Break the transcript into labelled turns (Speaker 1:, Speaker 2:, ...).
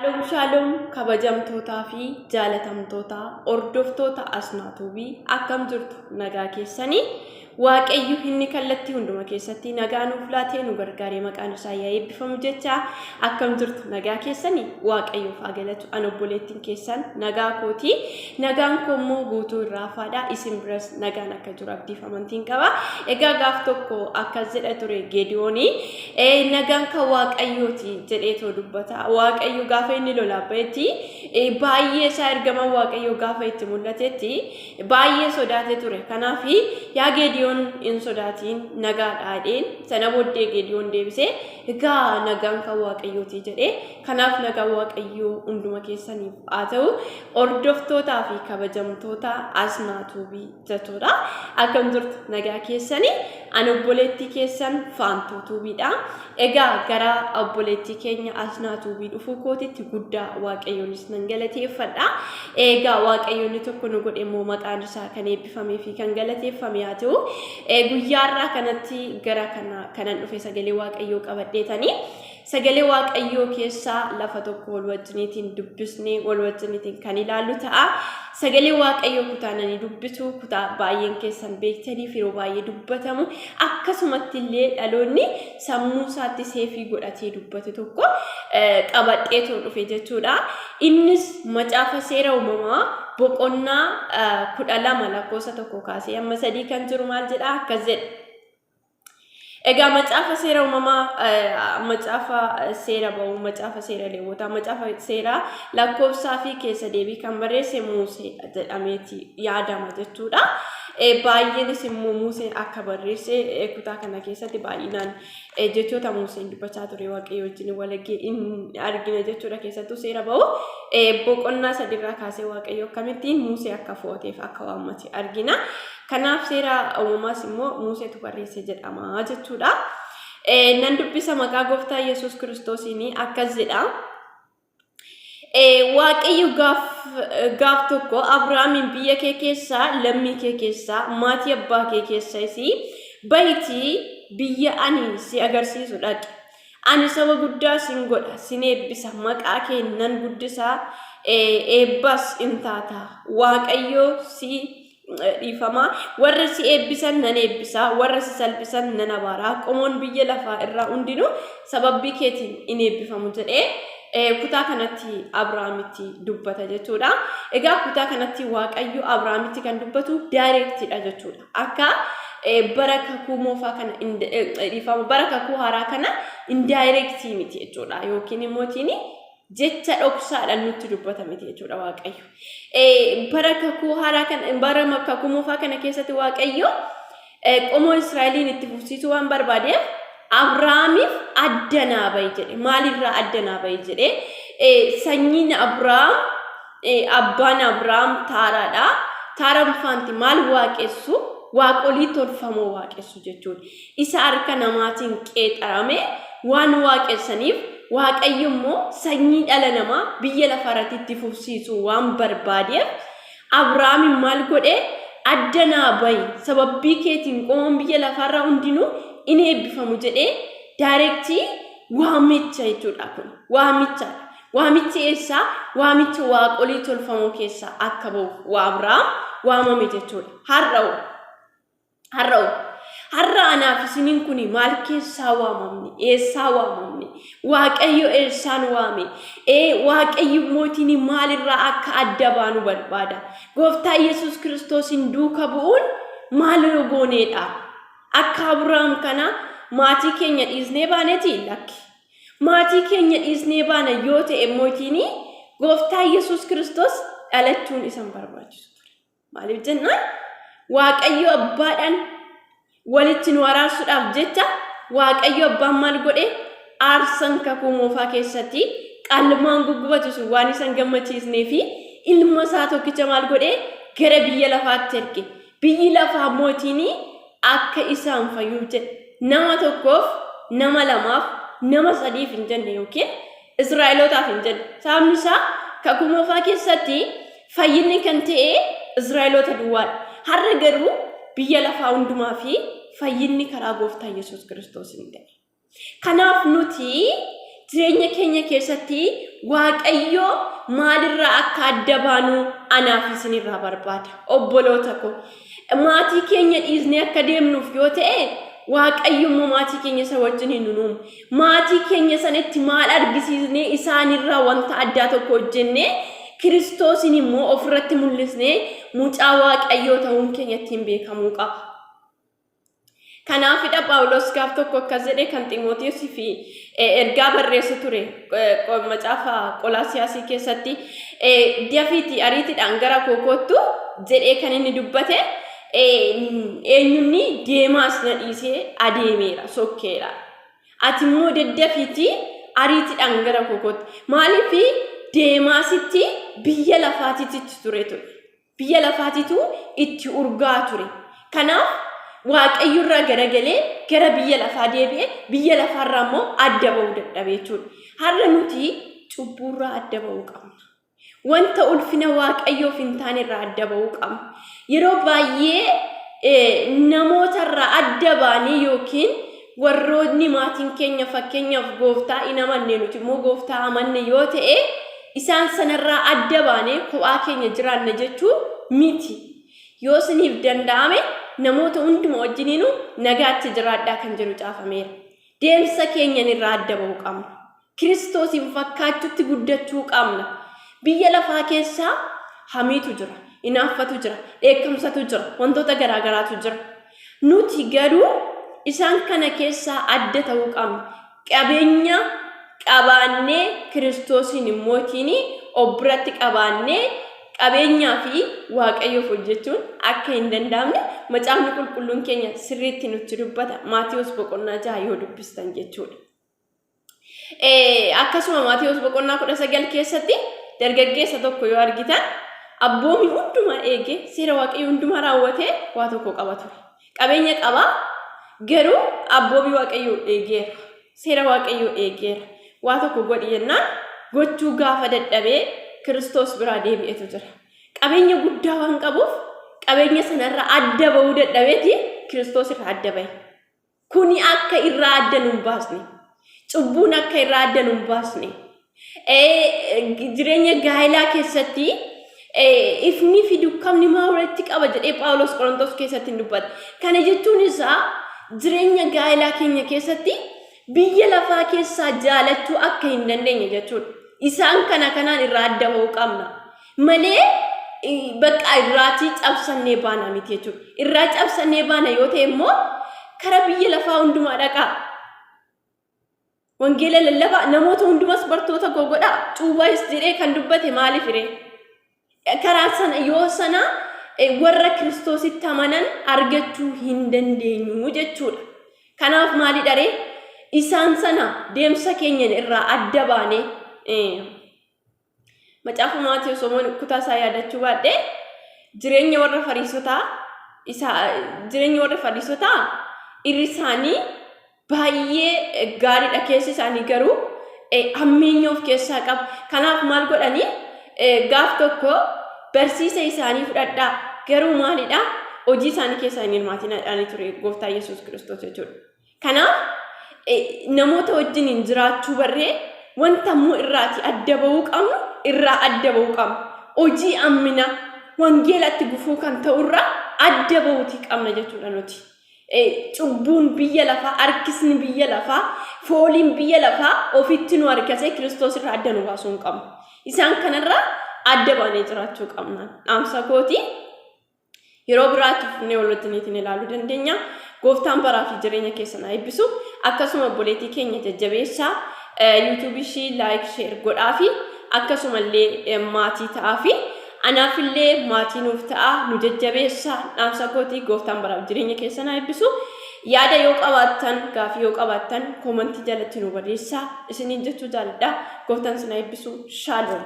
Speaker 1: Shaaloom shaaloom kabajamtootaa fi jaalatamtoota hordoftoota Asnaa Tuubii akkam jirtu nagaa keessanii Waaqayyo inni kallattii hunduma keessatti nagaa nuuf laatee nu gargaaree maqaan isaa yaa eebbifamu jecha akkam jirtu nagaa keessanii Waaqayyoof haa galatu an obboleettiin keessan nagaa kooti nagaan koo immoo guutuu irraa hafaadha isin biras nagaan akka jiru abdiif amantiin qaba egaa gaaf tokko akkas jedha ture Geediyoonii Ee, nagaan kan Waaqayyooti jedheetoo dubbata. Waaqayyo gaafa inni lolaaf ba'etti baay'ee isaa ergamaan Waaqayyoo gaafa itti mul'atetti baay'ee sodaatee ture. Kanaaf yaa Geediyoon hin sodaatiin nagaadha jedheen. Sana booddee Geediyoon deebisee egaa nagaan kan Waaqayyooti jedhee. Kanaaf nagaan Waaqayyoo hunduma keessaniif haa ta'u. Hordoftootaa fi kabajamtoota Asnaa Tuubii jechuudha. Akkam jirtu nagaa keessanii ani obboleettii keessan Faantuu Tuubiidha. Egaa gara obboleettii keenya Asnaa Tuubii dhufuu kootitti guddaa Waaqayyoonis nan galateeffadha. Egaa Waaqayyoonni tokko nu godhe immoo maqaan isaa kan eebbifamee fi kan galateeffame haa ta'u. Guyyaa har'aa kanatti gara kana kanan dhufe sagalee Waaqayyoo qabadheetanii. Sagalee Waaqayyoo keessaa lafa tokko wal wajjiniitiin dubbisnee wal wajjiniitiin kan ilaallu ta'a. Sagalee Waaqayyoo kutaa nani dubbisu kutaa baay'een keessan beektaniif yeroo baay'ee dubbatamu akkasumatti illee dhaloonni sammuu isaatti seefii godhatee dubbatu tokko qabadheetoo dhufe jechuudha. Innis macaafa seera uumamaa boqonnaa 12 lakkoofsa 1 kaasee amma 3 kan jiru maal jedha akkas jedha. Egaa macaafa seera uumamaa, macaafa seera ba'uu, macaafa seera leewwotaa, macaafa seeraa lakkoofsaa fi keessa deebii kan barreesse Muusee jedhameeti yaadama jechuudha. Baay'eenis immoo Muuseen akka barreesse kutaa kana keessatti baay'inaan jechoota Muuseen dubbachaa ture Waaqayyo wajjin walagee in argina jechuudha keessattuu seera ba'uu boqonnaa sadiirraa kaasee Waaqayyo akkamittiin Muusee akka fo'ateef akka waammate argina. Kanaaf seera uumamaas immoo Muuseetu barreesse jedhama jechuudha. Nan dubbisa maqaa gooftaa Yesuus Kiristoosiin akkas jedha. Waaqayyo gaaf tokko Abrahaamiin biyya kee keessaa, lammii kee keessaa, maatii abbaa kee keessas bahitii biyya ani si agarsiisu dhaqi. Ani saba guddaa sin godha, sin eebbisa, maqaa kee nan guddisa, eebbas in taata. Waaqayyo si dhiifama. Warra si eebbisan nan eebbisa, warra si salphisan nan abaara. Qomoon biyya lafaa irraa hundinuu sababbii keetiin in eebbifamu jedhee kutaa kanatti Abrahaamitti dubbata jechuudha. Egaa kutaa kanatti Waaqayyo Abrahaamitti kan dubbatu daayireektiidha jechuudha. Akka bara kakuu moofaa kana dhiifama bara kakuu haaraa kana indaayireektii miti jechuudha. Yookiin immoo jecha dhoksaadhaan nutti dubbata miti jechuudha Waaqayyo. Bara kakuu haaraa kana bara kakuu moofaa kana keessatti Waaqayyo qomoo Israa'eliin itti fufsiisuu waan barbaadeef Abrahaamiif adda naa ba'i jedhe. Maalirraa adda naa ba'i jedhe? Sanyiin Abrahaam abbaan Abrahaam Taaraadha. Taaraan faanti maal waaqessu? Waaqolii tolfamoo waaqessu jechuudha. Isa harka namaatiin qeexarame waan waaqessaniif Waaqayyo immoo sanyii dhala namaa biyya lafaa irratti itti fufsiisuu waan barbaadeef Abrahaamiin maal godhe? Adda naa bahi, sababbii keetiin qomoon biyya lafaarraa hundinuu in eebbifamu jedhee daayirektii waamicha jechuudha kun. Waamichaadha. Waamichi eessaa? Waamicha waaqolii tolfamoo keessaa akka ba'uuf waa Abrahaam waamame jechuudha. Har'a'u. Har'a'u. Har'a anaaf isiniin kun maal keessaa waamamne? Eessaa waamamne? Waaqayyo eessaan waame? Ee Waaqayyo mootiin maalirraa akka adda baanu barbaada? Gooftaa Yesuus Kiristoosiin duuka bu'uun maal yoo gooneedha? Akka Abrahaam kana maatii keenya dhiisnee baaneeti? Lakki. Maatii keenya dhiisnee baana yoo ta'e mootiin Gooftaa Yesuus Kiristoos dhalachuun isa hin barbaachisu ture. Maaliif jennaan Waaqayyo abbaadhaan walitti nu araarsuudhaaf jecha Waaqayyo abbaan maal godhe aarsan kakuu moofaa keessatti qalmaan guggubatu sun waan isa hin gammachiisnee fi ilma isaa tokkicha maal godhe gara biyya lafaatti erge. Biyyi lafaa mootiin akka isaan fayyuuf jedhe. Nama tokkoof, nama lamaaf, nama sadiif hin jenne yookiin Israa'elootaaf hin jenne. Sababni isaa kakuu moofaa keessatti fayyinni kan ta'e Israa'eloota duwwaadha. Har'a garuu biyya lafaa hundumaa fi fayyinni karaa gooftaa Yesuus Kiristoos hin ta'e. Kanaaf nuti jireenya keenya keessatti Waaqayyo maalirraa akka adda baanu anaaf isinirraa barbaada. Obboloota ko, maatii keenya dhiisnee akka deemnuuf yoo ta'e, Waaqayyo immoo maatii keenya isa wajjin hin uumu. Maatii keenya sanatti maal argisiisnee isaanirraa wanta addaa tokko hojjennee Kiristoosiin immoo ofirratti mul'isnee mucaa Waaqayyoo ta'uun keenya ittiin beekamuu qaba. Kanaafidha Phaawulos gaaf tokko akkas jedhee kan Ximootiyoosii fi ergaa barreessu ture macaafa Qolaasiyaasii keessatti dafiitii ariitiidhaan gara koo koottu jedhee kan inni dubbate eenyunni Deemaas na dhiisee adeemeera sokkeera. Ati immoo daddafiitii ariitiidhaan gara koo koottu. Maaliif Deemaasitti biyya lafaatitti ture ture. Biyya lafaatitu itti urgaa ture. Kanaaf Waaqayyo irraa garagalee gara biyya lafaa deebi'e, biyya lafaarraa immoo adda ba'uu dadhabe jechuudha. Har'a nuti cubbuurraa adda ba'uu qabna. Wanta ulfina Waaqayyoof hin taane irraa adda ba'uu qabna. Yeroo baay'ee namootarraa adda baanee yookiin warroonni maatiin keenya fakkeenyaaf gooftaa hin amanne nuti immoo gooftaa amanne yoo ta'e Isaan sanarraa adda baanee kophaa keenya jiraanna jechuu miti. Yoo isiniif danda'ame namoota hunduma wajjiniinuu nagaatti jiraadhaa kan jedhu caafameera. Deemsa keenyan irraa adda ba'uu qabna. Kiristoosiin fakkaachutti guddachuu qabna. Biyya lafaa keessaa hamiitu jira, inaaffatu jira, dheekkamsatu jira, wantoota garaa garaatu jira. Nuti garuu isaan kana keessaa adda ta'uu qabna. Qabeenya qabaannee Kiristoosiin immoo ittiin of biratti qabaannee qabeenyaa fi Waaqayyoof hojjechuun akka hin danda'amne macaafni qulqulluun keenya sirriitti nutti dubbata. Maatiyos boqonnaa 6 yoo dubbistan jechuudha. Akkasuma Maatiyos boqonnaa 19 keessatti dargaggeessa tokko yoo argitan abboomii hundumaa eegee seera Waaqayyoo hundumaa raawwatee waa tokko qaba ture. Qabeenya qaba, garuu abboomii Waaqayyoo eegeera. Seera Waaqayyoo eegeera. Waa tokko godhi jennaan gochuu gaafa dadhabee Kiristoos biraa deebi'etu jira. Qabeenya guddaa waan qabuuf qabeenya sanarraa adda ba'uu dadhabeeti Kiristoos irraa adda ba'e. Kuni akka irraa adda nu hin baasne. Cubbuun akka irraa adda nu hin baasne. Jireenya gaa'elaa keessatti ifni fi dukkamni maa walitti qaba jedhee Phaawulos Qorontos keessatti hin dubbate. Kana jechuun isaa jireenya gaa'elaa keenya keessatti biyya lafaa keessaa jaalachuu akka hin dandeenye jechuudha. Isaan kana kanaan irraa adda ba'uu qabna. Malee bakka irraatii cabsannee baana miti jechuudha. Irraa cabsannee baana yoo ta'e immoo kara biyya lafaa hundumaa dhaqaa. Wangeela lallabaa namoota hundumas bartoota koo godhaa cuubaayis jedhee kan dubbate maaliif ree? Karaa sana yoo sana warra Kiristoositti amanan argachuu hin dandeenyu jechuudha. Kanaaf maalidha ree? Isaan sana deemsa keenyan irraa adda baanee Macaafa Maatewos Omoon kutaa isaa yaadachuu baadhee jireenya warra Fariisotaa isa jireenya warra Fariisotaa irri isaanii baay'ee gaariidha keessi isaanii garuu hammeenya of keessaa qaba. Kanaaf maal godhanii gaaf tokko barsiisa isaanii fudhadhaa garuu maalidha hojii isaanii keessaa hin hirmaatinaa jedhanii ture gooftaa Yesuus Kiristoos jechuudha. Kanaaf namoota wajjiniin jiraachuu barree wanta immoo irraati adda ba'uu qabnu irraa adda ba'uu qabna. Hojii ammina wangeelatti gufuu kan ta'urraa adda ba'uutii qabna jechuudha nuti. Cubbuun biyya lafaa, harkisni biyya lafaa, fooliin biyya lafaa ofitti nu harkisee Kiristoos irraa adda nu baasuu hin qabnu. Isaan kanarraa adda baanee jiraachuu qabna. Dhaamsa kooti. Yeroo biraa itti fufnee wal wajjiniitiin ilaaluu dandeenya. Gooftaan baraa fi jireenya keessan haa eebbisu. Akkasuma obboleettii keenya jajjabeessaa. YouTube ishii like share godhaafi. Akkasumallee maatii ta'aafi. Anaafillee maatii nuuf ta'a nu jajjabeessaa. Dhaamsa kootii gooftaan baraa fi jireenya keessan haa eebbisu. Yaada yoo qabaattan gaafii yoo qabaattan koomantii jalatti nu barreessaa. Isiniin jechuu jaalladha. Gooftaan isin haa eebbisu. Shaaloom.